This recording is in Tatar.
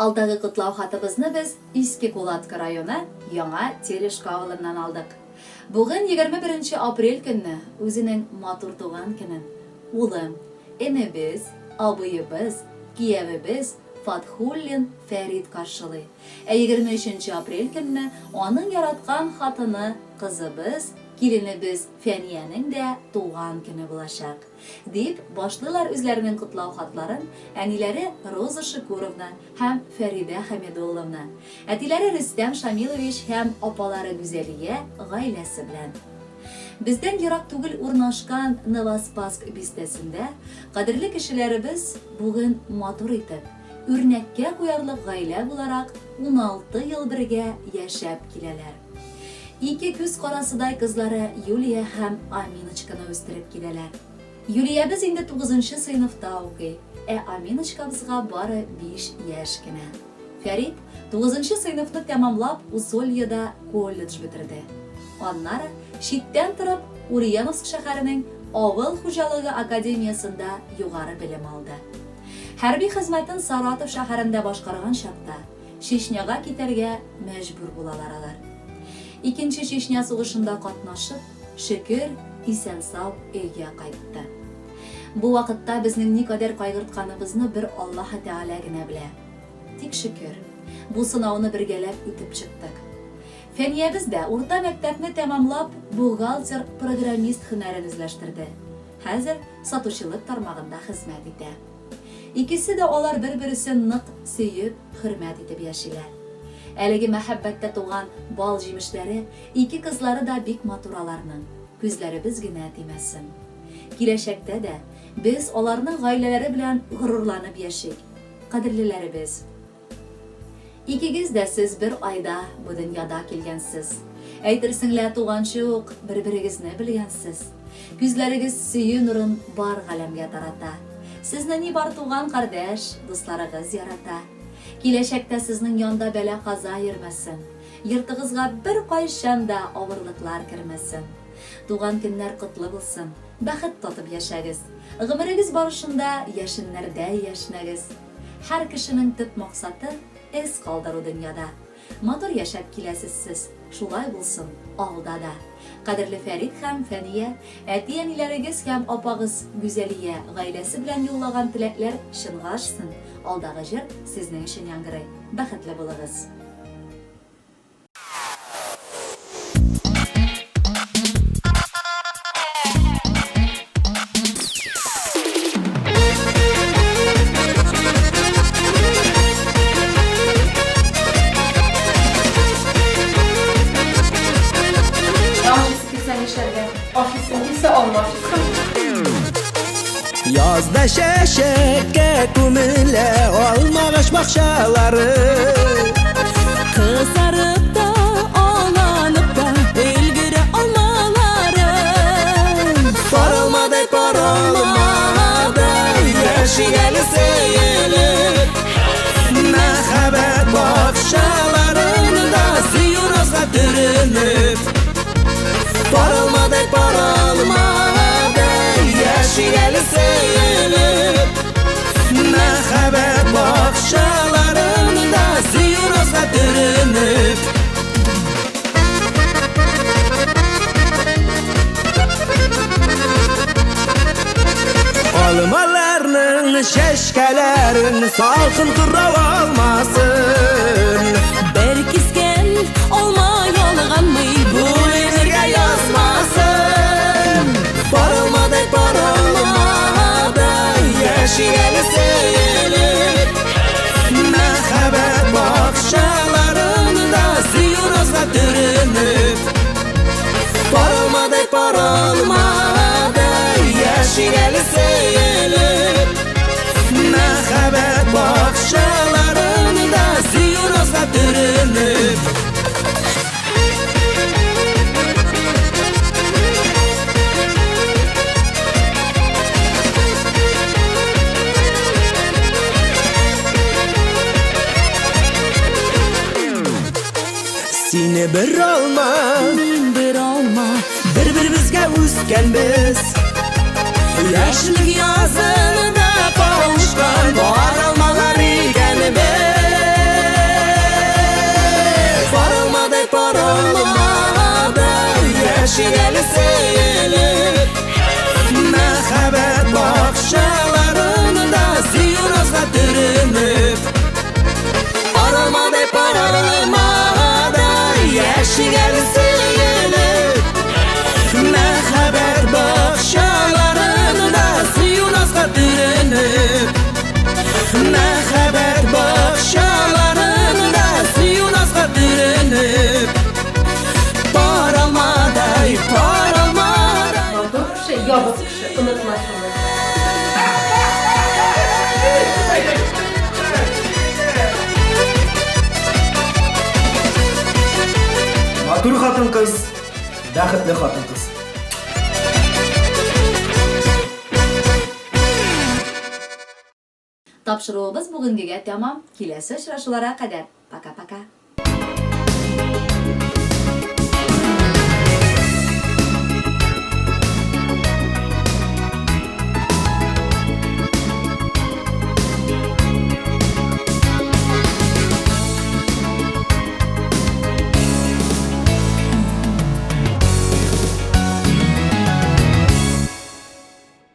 Алдагы котлау хатыбызны без Иске Кулатка районы Яңа Терешка авылыннан алдык. Бүген 21 нче апрель көнне үзенең матур туган көнен улым, энебез, абыебыз, киявебез Фатхуллин Фәрит каршылый. Ә 23 нче апрель көнне аның яраткан хатыны, кызыбыз, киленебез Фәниянең дә туган көне булачак. Дип башлыйлар үзләренең котлау хатларын әниләре Роза Шекуровна һәм Фәридә Хәмидулловна, әтиләре Рөстәм Шамилович һәм апалары Гүзәлия гаиләсе белән. Бездән ерак түгел урнашкан Новоспасск бистәсендә кадерле кешеләребез бүген матур итеп, үрнәккә куярлык гаилә буларак 16 ел бергә яшәп киләләр. Ике күз карасыдай кызлары Юлия һәм Аминочканы үстереп киләләр. Юлиябез инде тугызынчы сыйныфта укый, ә Аминочкабызга бары биш яшь кенә. Фәрит, тугызынчы сыйныфны тәмамлап, Усольеда колледж бетерде. Аннары, читтән торып, Ульяновск шәһәренең Авыл хуҗалыгы академиясендә югары белем алды. Хәрби хезмәтен Саратов шәһәрендә башкарган чакта, Чечняга китәргә мәҗбүр булалар алар. Икенче Чечня сугышында катнашып, шөкер, исән-сау өйгә кайтты. Бу вакытта безнең никадәр кайгыртканыбызны бер Аллаһы Тәгалә генә белә. Тик шөкер, бу сынауны бергәләп үтеп чыктык. Фәниябез дә урта мәктәпне тәмамлап, бухгалтер-программист һөнәрен үзләштерде. Хәзер сатучылык тармагында хезмәт итә. Икесе дә алар бер-бересен нык сөеп, хөрмәт итеп яшиләр. Әлеге мәхәббәттә туган бал җимешләре, ике кызлары да бик матур аларның, күзләребез генә тимәсен. Киләчәктә дә без аларның гаиләләре белән горурланып яшик, кадерлеләребез. Икегез дә сез бер айда бу дөньяда килгәнсез. Әйтерсең лә туганчы ук бер-берегезне белгәнсез. Күзләрегез сөю нурын бар галәмгә тарата. Сезне ни бар туган-кардәш, дусларыгыз ярата. Киләчәктә сезнең янда бәла-каза йөрмәсен. Йортыгызга беркайчан да авырлыклар кермәсен. Туган көннәр котлы булсын, бәхет татып яшәгез. Гомерегез барышында яшеннәрдәй яшьнәгез. Һәр кешенең төп максаты, эз калдыру дөньяда. Матур яшәп киләсез сез, шулай булсын алда да. Кадерле Фәрит һәм Фәния, әти-әниләрегез һәм апагыз Гүзәлия гаиләсе белән юллаган теләкләр чынга ашсын, алдагы җыр сезнең өчен яңгырый. Бәхетле булыгыз! Язда чәчәккә күмелә алмагач бакчалары. Кызарып та, аланып та өлгерә алмалары. Паралмадай, паралмадай, яшик әле сөелеп. Мәхәббәт бакчаларында сөю назга төренеп. Паралмадай, паралмадай, яшик әле сөелеп. Мәхәббәт бакчаларында сөю назга төренеп. Алмаларның чәчкәләрен салкын кырау алмасын. Бер кискән алма ялганмый, Бүленергә язмасын. Паралмадай, паралмадай, яшик әле сөелеп. Мәхәббәт бакчаларында сөю назга төренеп. Паралмадай, паралмадай, яшик әле сөелеп. Мәхәббәт бакчаларында сөю назга төренеп. Сине бер алма, мин бер алма, бер-беребезгә үскәнбез. Яшьлек язында кавышкан бар алмалар икәнбез. пар алмадай яшик әле сөелеп. Мәхәббәт бакчаларында сөю назга төренеп. Пар алмадай, пар алмадай яшик әле сөелеп. Мәхәббәт бакчаларында сөю назга төренеп. Мәхәббәт бакчаларында сөю назга төренеп. Пар алмадай, пар алмадай. Матур кеше, ябык кеше, онытма шуны. Матур хатын-кыз, бәхетле хатын-кыз. Тапшыруыбыз бүгенгегә тәмам. Киләсе очрашуларга кадәр. Пока-пока.